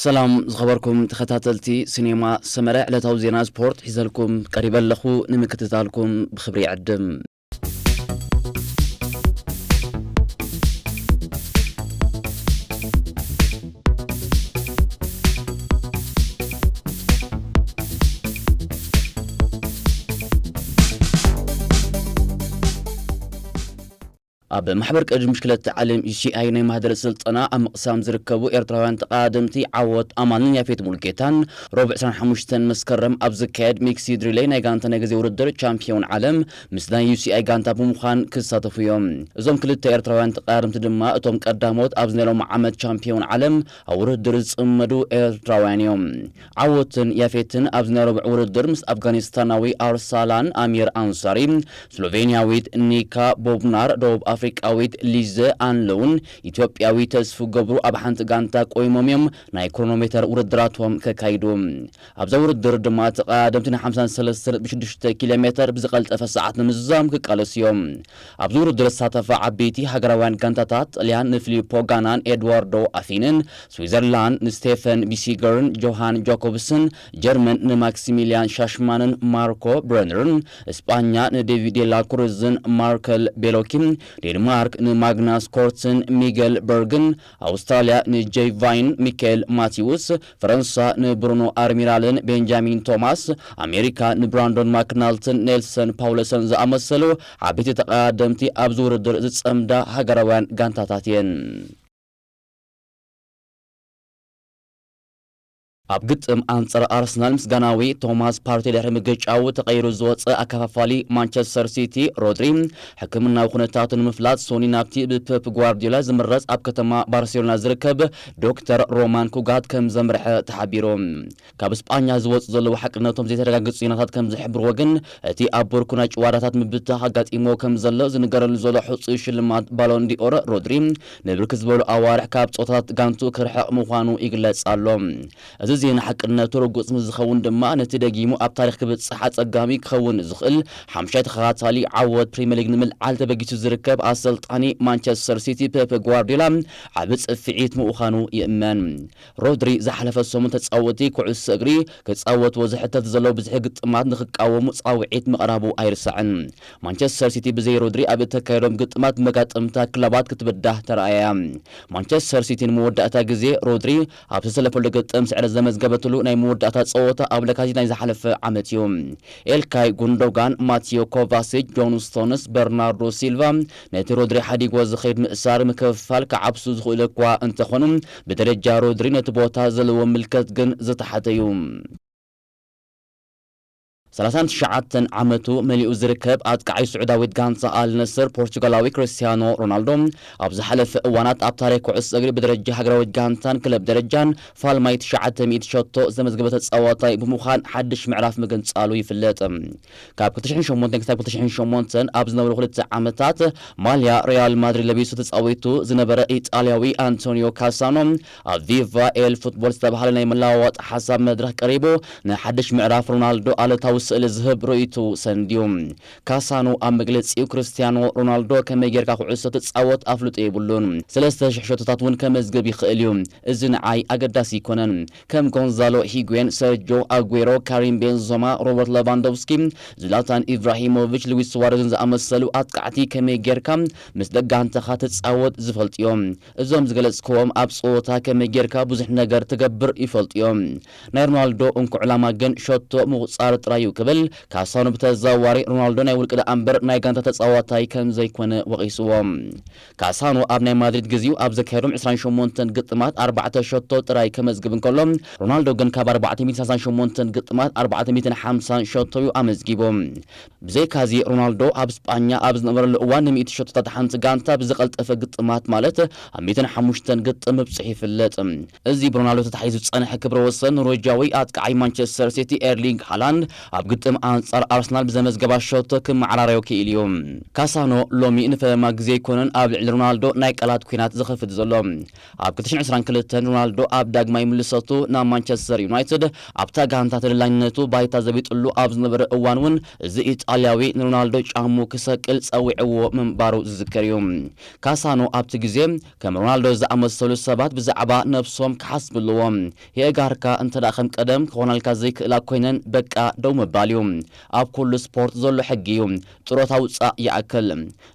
ሰላም ዝኸበርኩም ተኸታተልቲ ሲኔማ ሰመረ፣ ዕለታዊ ዜና ስፖርት ሒዘልኩም ቀሪበ ኣለኹ። ንምክትታልኩም ብኽብሪ ይዕድም። ኣብ ማሕበር ቅድድም ብሽክለታ ዓለም ዩ ሲ ኣይ ናይ ማህደር ስልጠና ኣብ ምቕሳም ዝርከቡ ኤርትራውያን ተቓደምቲ ዓወት ኣማንን ያፌት ሙሉጌታን ረቡዕ ዕስራን ሓሙሽተን መስከረም ኣብ ዝካየድ ሚክስድ ሪሌይ ናይ ጋንታ ናይ ግዜ ውድድር ቻምፒዮን ዓለም ምስ ናይ ዩ ሲ ኣይ ጋንታ ብምዃን ክሳተፉ እዮም። እዞም ክልተ ኤርትራውያን ተቓደምቲ ድማ እቶም ቀዳሞት ኣብዚ ናይ ሎም ዓመት ቻምፒዮን ዓለም ኣብ ውድድር ዝጽመዱ ኤርትራውያን እዮም። ዓወትን ያፌትን ኣብዚ ናይ ረቡዕ ውድድር ምስ ኣፍጋኒስታናዊ ኣርሳላን ኣሚር ኣንሳሪ፣ ስሎቬንያዊት ኒካ ቦብናር፣ ደቡብ ኣፍሪቃዊት ሊዘ ኣንሎውን ኢትዮጵያዊ ተስፉ ገብሩ ኣብ ሓንቲ ጋንታ ቆይሞም እዮም ናይ ክሮኖሜተር ውድድራቶም ከካይዱ። ኣብዛ ውድድር ድማ ተቐዳደምቲ ን ሓምሳን ሰለስተን ነጥቢ ሽዱሽተ ኪሎ ሜተር ብዝቐልጠፈ ሰዓት ንምዝዛም ክቃለሱ እዮም። ኣብዚ ውድድር ዝሳተፋ ዓበይቲ ሃገራውያን ጋንታታት ጥልያን ንፊሊፖ ጋናን ኤድዋርዶ ኣፊንን፣ ስዊዘርላንድ ንስቴፈን ቢሲገርን ጆሃን ጃኮብስን፣ ጀርመን ንማክሲሚልያን ሻሽማንን ማርኮ ብረነርን፣ እስጳኛ ንዴቪድ ዴላ ክሩዝን ማርከል ቤሎኪን፣ ዴንማርክ ንማግናስ ኮርትን ሚገል በርግን፣ ኣውስትራልያ ንጄይ ቫይን ሚካኤል ማቲውስ፣ ፈረንሳ ንብሩኖ ኣርሚራልን ቤንጃሚን ቶማስ፣ ኣሜሪካ ንብራንዶን ማክናልትን ኔልሰን ፓውለሰን ዝኣመሰሉ ዓበይቲ ተቐዳደምቲ ኣብዚ ውድድር ዝጸምዳ ሃገራውያን ጋንታታት እየን። ኣብ ግጥም ኣንጻር ኣርሰናል ምስ ጋናዊ ቶማስ ፓርቴ ድሕሪ ምግጫው ተቐይሩ ዝወጸ ኣከፋፋሊ ማንቸስተር ሲቲ ሮድሪ፣ ሕክምናዊ ኩነታቱ ንምፍላጥ ሶኒ ናብቲ ብፔፕ ጓርዲዮላ ዝምረጽ ኣብ ከተማ ባርሴሎና ዝርከብ ዶክተር ሮማን ኩጋት ከም ዘምርሐ ተሓቢሩ። ካብ ስጳኛ ዝወጹ ዘለዉ ሓቅነቶም ዘይተረጋገጹ ዜናታት ከም ዝሕብርዎ ግን፣ እቲ ኣብ ቦርኩ ናይ ጭዋዳታት ምብታኽ ኣጋጢሞ ከም ዘሎ ዝንገረሉ ዘሎ ሕጹይ ሽልማት ባሎን ዲኦር ሮድሪ፣ ንብርክት ዝበሉ ኣዋርሕ ካብ ጾታት ጋንቱ ክርሕቕ ምዃኑ ይግለጽ ኣሎ። እዚ ዜና ሓቅነቱ ርጉጽ ምስ ዝኸውን ድማ፣ ነቲ ደጊሙ ኣብ ታሪኽ ክብጽሕ ኣጸጋሚ ክኸውን ዝኽእል ሓምሻይ ተኸታታሊ ዓወት ፕሪምየር ሊግ ንምልዓል ተበጊሱ ዝርከብ ኣሰልጣኒ ማንቸስተር ሲቲ ፔፕ ጓርዲዮላ ዓቢ ጽፍዒት ምዃኑ ይእመን። ሮድሪ ዝሓለፈ ሰሙን ተጻወቲ ኩዕሶ እግሪ ክጻወትዎ ዝሕተት ዘለዉ ብዝሒ ግጥማት ንክቃወሙ ጻውዒት ምቕራቡ ኣይርሳዕን። ማንቸስተር ሲቲ ብዘይ ሮድሪ ኣብ እተካየዶም ግጥማት መጋጥምታ ክለባት ክትብዳህ ተራእያ። ማንቸስተር ሲቲ ንመወዳእታ ግዜ ሮድሪ ኣብ ዝተሰለፈሉ ግጥም ስዕረት ዘመዝገበትሉ ናይ መወዳእታ ጸወታ ኣብ ለካቲት ናይ ዝሓለፈ ዓመት እዩ። ኤልካይ ጉንዶጋን፣ ማቲዮ ኮቫሲች፣ ጆን ስቶንስ፣ በርናርዶ ሲልቫ ነቲ ሮድሪ ሓዲግዎ ዝኸይድ ምእሳር ምክፍፋል ክዓብሱ ዝኽእሉ እኳ እንተኾኑ፣ ብደረጃ ሮድሪ ነቲ ቦታ ዘለዎ ምልከት ግን ዝተሓተ እዩ። ሰላሳን ትሽዓተን ዓመቱ መሊኡ ዝርከብ ኣጥቃዓይ ስዑዳዊት ጋንታ ኣል ነስር ፖርቹጋላዊ ክርስቲያኖ ሮናልዶ፣ ኣብ ዝሓለፈ እዋናት ኣብ ታሪኽ ኩዕሶ እግሪ ብደረጃ ሃገራዊት ጋንታን ክለብ ደረጃን ፋልማይ ትሽዓተ ሚእቲ ሸቶ ዘመዝገበ ተጻዋታይ ብምዃን ሓድሽ ምዕራፍ ምግንጻሉ ይፍለጥ። ካብ ክልተ ሽሕን ሸሞንተን ክሳብ ክልተ ሽሕን ሸሞንተን ኣብ ዝነበሩ ክልተ ዓመታት ማልያ ሪያል ማድሪድ ለቢሱ ተጻዊቱ ዝነበረ ኢጣልያዊ ኣንቶኒዮ ካሳኖ፣ ኣብ ቪቫ ኤል ፉትቦል ዝተባህለ ናይ መለዋወጢ ሓሳብ መድረኽ ቀሪቡ፣ ንሓድሽ ምዕራፍ ሮናልዶ ኣለታዊ ስእሊ ዝህብ ርእይቱ ሰንድዩ። ካሳኖ ኣብ መግለጺኡ፣ ክርስቲያኖ ሮናልዶ ከመይ ጌርካ ኩዕሶ ትጻወት ኣፍልጦ የብሉን። ሰለስተ ሽሕ ሸቶታት እውን ከመዝግብ ይኽእል እዩ። እዚ ንዓይ ኣገዳሲ ኣይኮነን። ከም ጎንዛሎ ሂጉዌን፣ ሰርጆ ኣጉዌሮ፣ ካሪም ቤንዞማ፣ ሮበርት ሌቫንዶቭስኪ፣ ዝላታን ኢብራሂሞቪች፣ ሉዊስ ሱዋረዝን ዝኣመሰሉ ኣጥቃዕቲ ከመይ ጌርካ ምስ ደጋንተኻ ትጻወት ዝፈልጡ እዮም። እዞም ዝገለጽክዎም ኣብ ጸወታ ከመይ ጌርካ ብዙሕ ነገር ትገብር ይፈልጡ እዮም። ናይ ሮናልዶ እንኮ ዕላማ ግን ሸቶ ምቑጻር ጥራይ እዩ ክብል፣ ካሳኖ ብተዘዋዋሪ ሮናልዶ ናይ ውልቂ ደኣ እምበር ናይ ጋንታ ተጻዋታይ ከም ዘይኮነ ወቒስዎ። ካሳኖ ኣብ ናይ ማድሪድ ግዜኡ ኣብ ዘካየዶም ዕስራን ሸሞንተን ግጥማት ኣርባዕተ ሸቶ ጥራይ ከመዝግብ እንከሎ፣ ሮናልዶ ግን ካብ ኣርባዕተ ሚእትን ሰላሳን ሸሞንተን ግጥማት ኣርባዕተ ሚእትን ሓምሳን ሸቶ እዩ ኣመዝጊቡ። ብዘይካዚ ሮናልዶ ኣብ ስጳኛ ኣብ ዝነበረሉ እዋን ንሚእቲ ሸቶታት ሓንቲ ጋንታ ብዝቐልጠፈ ግጥማት ማለት ኣብ ሚእትን ሓሙሽተን ግጥም ምብጽሑ ይፍለጥ። እዚ ብሮናልዶ ተታሒዙ ዝጸንሐ ክብረ ወሰን ኖርዌጃዊ ኣጥቃዓይ ማንቸስተር ሲቲ ኤርሊንግ ሃላንድ ኣብ ግጥም ኣንጻር ኣርሰናል ብዘመዝገባ ሸቶ ክመዓራረዮ ክኢሉ እዩ። ካሳኖ ሎሚ ንፈለማ ግዜ ኣይኮነን ኣብ ልዕሊ ሮናልዶ ናይ ቃላት ኲናት ዝኸፍት ዘሎ። ኣብ ክልተ ሽሕን ዕስራን ክልተን ሮናልዶ ኣብ ዳግማይ ምልሰቱ ናብ ማንቸስተር ዩናይትድ ኣብታ ጋንታ ተደላይነቱ ባይታ ዘቢጥሉ ኣብ ዝነበረ እዋን እውን እዚ ኢጣልያዊ ንሮናልዶ ጫሙ ክሰቅል ጸዊዕዎ ምንባሩ ዝዝከር እዩ። ካሳኖ ኣብቲ ግዜ ከም ሮናልዶ ዝኣመሰሉ ሰባት ብዛዕባ ነብሶም ክሓስቡ ኣለዎም። የእጋርካ እንተ ደኣ ከም ቀደም ክኾናልካ ዘይክእላ ኮይነን በቃ ደው ምባል እዩ። ኣብ ኩሉ ስፖርት ዘሎ ሕጊ እዩ። ጥሮታ ውጻእ ይኣክል።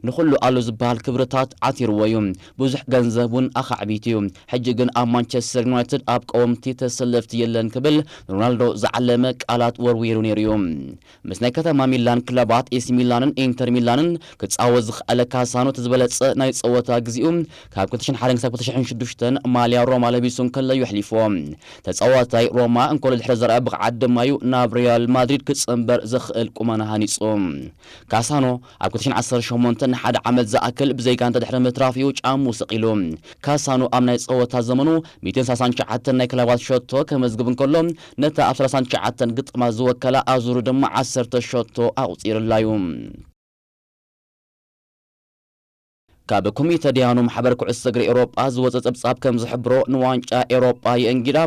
ንኹሉ ኣሎ ዝበሃል ክብርታት ዓቲርዎ እዩ። ብዙሕ ገንዘብ እውን ኣኻዕቢቱ እዩ። ሕጂ ግን ኣብ ማንቸስተር ዩናይትድ ኣብ ቀወምቲ ተሰለፍቲ የለን ክብል ንሮናልዶ ዝዓለመ ቃላት ወርዊሩ ነይሩ እዩ። ምስ ናይ ከተማ ሚላን ክለባት ኤሲ ሚላንን ኢንተር ሚላንን ክጻወት ዝኸኣለ ካሳኖ እቲ ዝበለጸ ናይ ጸወታ ግዜኡ ካብ ክልተ ሽሕን ሓደን ክሳብ ክልተ ሽሕን ሽዱሽተን ማልያ ሮማ ለቢሱ እንከሎ እዩ ኣሕሊፍዎ። ተጻዋታይ ሮማ እንከሎ ድሕሪ ዘርኣ ብቕዓት ድማ እዩ ናብ ሪያል ማድሪድ ክጽንበር ዝኽእል ቁመና ሃኒጹ። ካሳኖ ኣብ ክልተ ሽሕን ዓሰርተ ሸሞንተን ንሓደ ዓመት ዝኣክል ብዘይ ጋንታ ድሕሪ ምትራፍ እዩ ጫሙ ስቕ ኢሉ። ካሳኖ ኣብ ናይ ጸወታ ዘመኑ ሚእትን ሰላሳን ትሽዓተን ናይ ክለባት ሸቶ ከመዝግብ እንከሎ፣ ነታ ኣብ ሰላሳን ትሽዓተን ግጥማት ዝወከላ ኣዙሩ ድማ ዓሰርተ ሸቶ ኣቑጺሩላ እዩ። ካብ ኮሚተ ዳያኑ ማሕበር ኩዕሶ እግሪ ኤውሮጳ ዝወጸ ጸብጻብ ከም ዝሕብሮ፣ ንዋንጫ ኤውሮጳ የእንጊዳ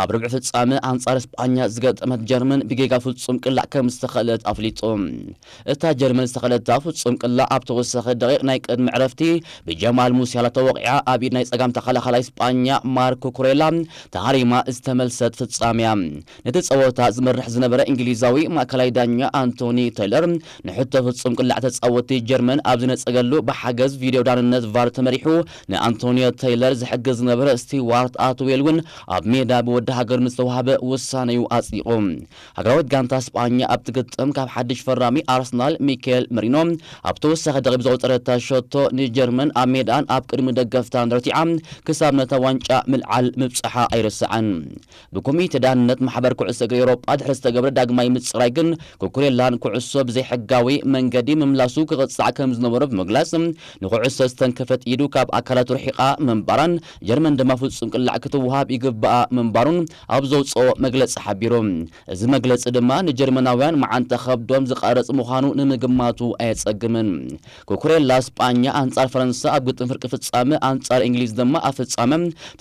ኣብ ርብዒ ፍጻመ ኣንጻር ስጳኛ ዝገጠመት ጀርመን ብጌጋ ፍጹም ቅላዕ ከም ዝተኸለት ኣፍሊጡ። እታ ጀርመን ዝተኸለታ ፍጹም ቅላዕ ኣብ ተወሳኺ ደቂቕ ናይ ቅድሚ ዕረፍቲ ብጀማል ሙሲያላ ተወቒዓ ኣብ ኢድ ናይ ጸጋም ተኸላኻላይ ስጳኛ ማርኮ ኩሬላ ተሃሪማ ዝተመልሰት ፍጻመ እያ። ነቲ ጸወታ ዝመርሕ ዝነበረ እንግሊዛዊ ማእከላይ ዳኛ ኣንቶኒ ተይለር ንሕቶ ፍጹም ቅላዕ ተጻወትቲ ጀርመን ኣብ ዝነጸገሉ ብሓገዝ ቪድዮ ዳንነት ቫር ተመሪሑ ንኣንቶኒዮ ተይለር ዝሕግዝ ዝነበረ ስቲዋርት ኣትዌል እውን ኣብ ሜዳ ብወዲ ሃገር ንዝተዋህበ ውሳነዩ ኣጽዲቑ። ሃገራዊት ጋንታ ስጳኛ ኣብቲ ግጥም ካብ ሓድሽ ፈራሚ ኣርሰናል ሚካኤል መሪኖ ኣብ ተወሳኺ ደቂቕ ብዘቑጸረታ ሸቶ ንጀርመን ኣብ ሜዳን ኣብ ቅድሚ ደገፍታን ረቲዓ ክሳብ ነታ ዋንጫ ምልዓል ምብጽሓ ኣይረስዓን። ብኮሚተ ዳንነት ማሕበር ኩዕሶ እግሪ ኤውሮጳ ድሕሪ ዝተገብረ ዳግማይ ምጽራይ ግን ኩኩሬላን ኩዕሶ ብዘይሕጋዊ መንገዲ ምምላሱ ክቕጻዕ ከም ዝነበሮ ብምግላጽ ንኩዕሶ ዝተንከፈት ኢዱ ካብ ኣካላቱ ርሒቓ ምንባራን ጀርመን ድማ ፍጹም ቅላዕ ክትወሃብ ይግባኣ ምንባሩን ኣብ ዘውጽኦ መግለጺ ሓቢሩ። እዚ መግለጺ ድማ ንጀርመናውያን መዓንጣ ከብዶም ዝቐርጽ ምዃኑ ንምግማቱ ኣየጸግምን። ኩኩሬላ ስጳኛ ኣንጻር ፈረንሳ ኣብ ግጥም ፍርቂ ፍጻመ ኣንጻር እንግሊዝ ድማ ኣብ ፍጻመ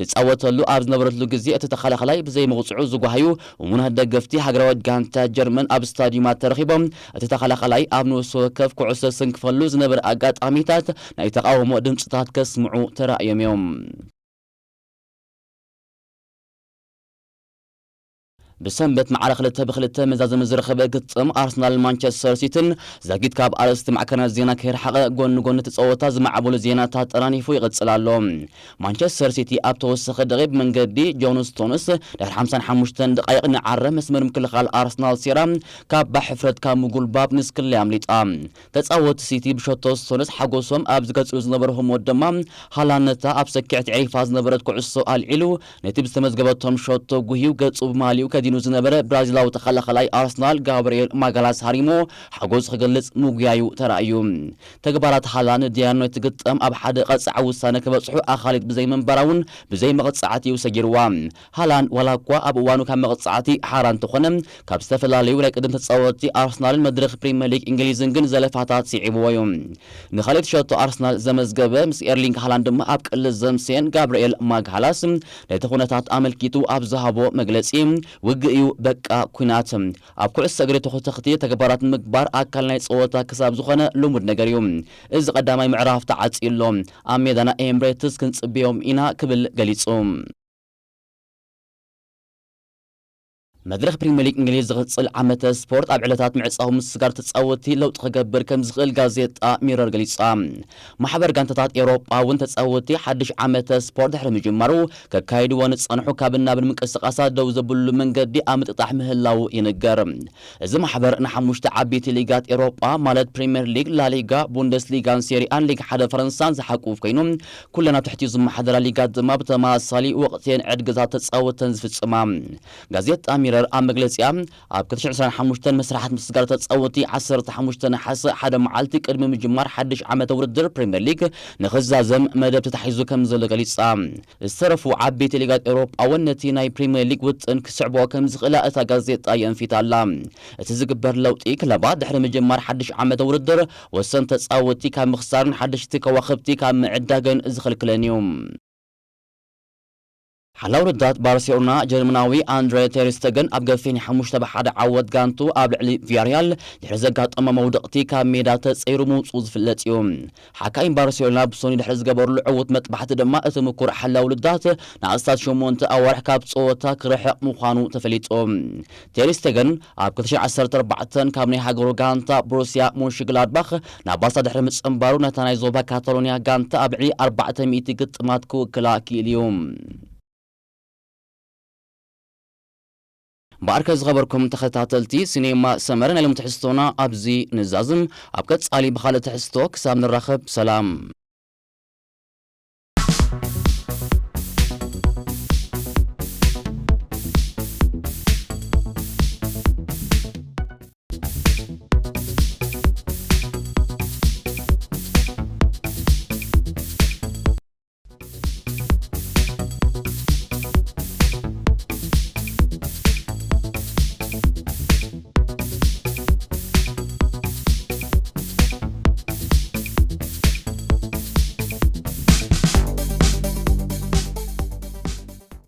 ትጻወተሉ ኣብ ዝነበረትሉ ግዜ እቲ ተኸላኻላይ ብዘይ መቕጽዑ ዝጓሃዩ እሙናት ደገፍቲ ሃገራዊት ጋንታ ጀርመን ኣብ ስታዲዩማት ተረኺቦም እቲ ተኸላኻላይ ኣብ ንሱ ወከፍ ኩዕሶ ዝስንክፈሉ ዝነበረ ኣጋጣሚታት ናይ ተቓውሞ ድምጽታት ከስምዑ ተራእዮም እዮም። ብሰንበት ማዕረ ክልተ ብክልተ መዛዘሚ ዝረኸበ ግጥም ኣርሰናል ማንቸስተር ሲቲን ዛጊት ካብ ኣርእስቲ ማዕከናት ዜና ከይረሓቐ ጎኒ ጎኒ እቲ ጸወታ ዝማዕበሉ ዜናታት ጠራኒፉ ይቕጽል ኣሎ። ማንቸስተር ሲቲ ኣብ ተወሰኸ ደቂቕ ብመንገዲ ጆን ስቶንስ ድሕሪ ሓምሳን ሓሙሽተን ደቓይቕ ንዓረ መስመር ምክልኻል ኣርሰናል ሴራ ካብ ባሕፍረት ካብ ምጉልባብ ንስክለይ ኣምሊጣ። ተጻወቲ ሲቲ ብሸቶ ስቶንስ ሓጎሶም ኣብ ዝገልጽሉ ዝነበሩ ህሞት ድማ ሃላንድ ነታ ኣብ ሰኪዐት የዕሪፋ ዝነበረት ኩዕሶ ኣልዒሉ ነቲ ብዝተመዝገበቶም ሸቶ ጉህዩ ገጹ ብማልዩ ከዲኑ ዝነበረ ብራዚላዊ ተኸላኸላይ ኣርሰናል ጋብርኤል ማጋላስ ሃሪሞ ሓጎሱ ክገልጽ ምጉያዩ ተራእዩ። ተግባራት ሃላንድ ዳያኑ ነቲ ግጥም ኣብ ሓደ ቀጻዒ ውሳነ ክበጽሑ ኣኻሊት ብዘይምንባራ እውን ብዘይ መቕጻዕቲ እዩ ሰጊርዋ። ሃላንድ ዋላ እኳ ኣብ እዋኑ ካብ መቕጻዕቲ ሓራ እንተኾነ ካብ ዝተፈላለዩ ናይ ቅድም ተጻወትቲ ኣርሰናልን መድረኽ ፕሪምየር ሊግ እንግሊዝን ግን ዘለፋታት ስዒብዎ እዩ። ንኻልእ ሸቶ ኣርሰናል ዘመዝገበ ምስ ኤርሊንግ ሃላንድ ድማ ኣብ ቅልስ ዘምስየን ጋብርኤል ማግሃላስ ነቲ ኩነታት ኣመልኪቱ ኣብ ዝሃቦ መግለጺ ውግእ እዩ በቃ ኲናት ኣብ ኩዕሶ እግሪ ተኹተኽቲ ተግባራት ምግባር ኣካል ናይ ጸወታ ክሳብ ዝኾነ ልሙድ ነገር እዩ። እዚ ቀዳማይ ምዕራፍ ተዓጽዩ ኣሎ። ኣብ ሜዳና ኤምሬትስ ክንጽብዮም ኢና ክብል ገሊጹ። መድረኽ ፕሪምየር ሊግ እንግሊዝ ዝቕጽል ዓመተ ስፖርት ኣብ ዕለታት ምዕጻው ምስጋር ተጻወትቲ ለውጢ ክገብር ከም ዝኽእል ጋዜጣ ሚረር ገሊጻ። ማሕበር ጋንታታት ኤውሮጳ እውን ተጻወትቲ ሓድሽ ዓመተ ስፖርት ድሕሪ ምጅማሩ ከካይድዎ ንጸንሑ ካብ እናብል ምንቅስቓሳት ደው ዘብሉ መንገዲ ኣብ ምጥጣሕ ምህላው ይንገር። እዚ ማሕበር ንሓሙሽተ ዓበይቲ ሊጋት ኤውሮጳ ማለት ፕሪምየር ሊግ፣ ላሊጋ፣ ቡንደስሊጋን ሴሪኣን ሊግ ሓደ ፈረንሳን ዝሓቁፍ ኮይኑ ኩለን ኣብ ትሕቲኡ ዝመሓደራ ሊጋት ድማ ብተመሳሳሊ ወቕትን ዕድግታት ተጻወተን ዝፍጽማ። ጋዜጣ ሚረር ኣብ መግለጺኣ፣ ኣብ ክልተ ሽሕን ዕስራን ሓሙሽተን መስርሓት ምስግጋር ተጻወትቲ ዓሰርተ ሓሙሽተ ነሓሰ ሓደ መዓልቲ ቅድሚ ምጅማር ሓድሽ ዓመተ ውድድር ፕሪምየር ሊግ ንኽዛዘም መደብ ተታሒዙ ከም ዘሎ ገሊጻ። ዝተረፉ ዓበይቲ ሊጋት ኤውሮጳ እውን ነቲ ናይ ፕሪምየር ሊግ ውጥን ክስዕቦ ከም ዝኽእላ እታ ጋዜጣ የንፊት ኣላ። እቲ ዝግበር ለውጢ ክለባት ድሕሪ ምጅማር ሓድሽ ዓመተ ውድድር ወሰን ተጻወትቲ ካብ ምኽሳርን ሓደሽቲ ከዋኽብቲ ካብ ምዕዳግን ዝኽልክለን እዩ። ሓላው ውድዳት ባርሴሎና ጀርመናዊ ኣንድሬ ቴር ስቴገን ኣብ ገፊሕ ናይ ሓሙሽተ ብ ሓደ ዓወት ጋንቱ ኣብ ልዕሊ ቪያሪያል ድሕሪ ዘጋጠሞ መውደቕቲ ካብ ሜዳ ተጸይሩ ምውጽኡ ዝፍለጥ እዩ። ሓካይም ባርሴሎና ብሶኒ ድሕሪ ዝገበርሉ ዕዉት መጥባሕቲ ድማ እቲ ምኩር ሓላው ውድዳት ንኣስታት ሸሞንተ ኣዋርሕ ካብ ጸወታ ክርሕቕ ምዃኑ ተፈሊጡ። ቴር ስቴገን ኣብ ክልተ ሽሕን ዓሰርተ ኣርባዕተን ካብ ናይ ሃገሩ ጋንታ ብሩስያ ሞንሽግላድባኽ ናብ ባርሳ ድሕሪ ምጽንባሩ ነታ ናይ ዞባ ካታሎኒያ ጋንታ ኣብ ልዕሊ ኣርባዕተ ሚእቲ ግጥማት ክውክላ ክኢሉ እዩ። እምበኣርከ ዝኸበርኩም ተኸታተልቲ ሲኔማ ሰመረ ናይ ሎም ትሕዝቶና ኣብዚ ንዛዝም። ኣብ ቀጻሊ ብኻልእ ትሕዝቶ ክሳብ ንራኸብ ሰላም።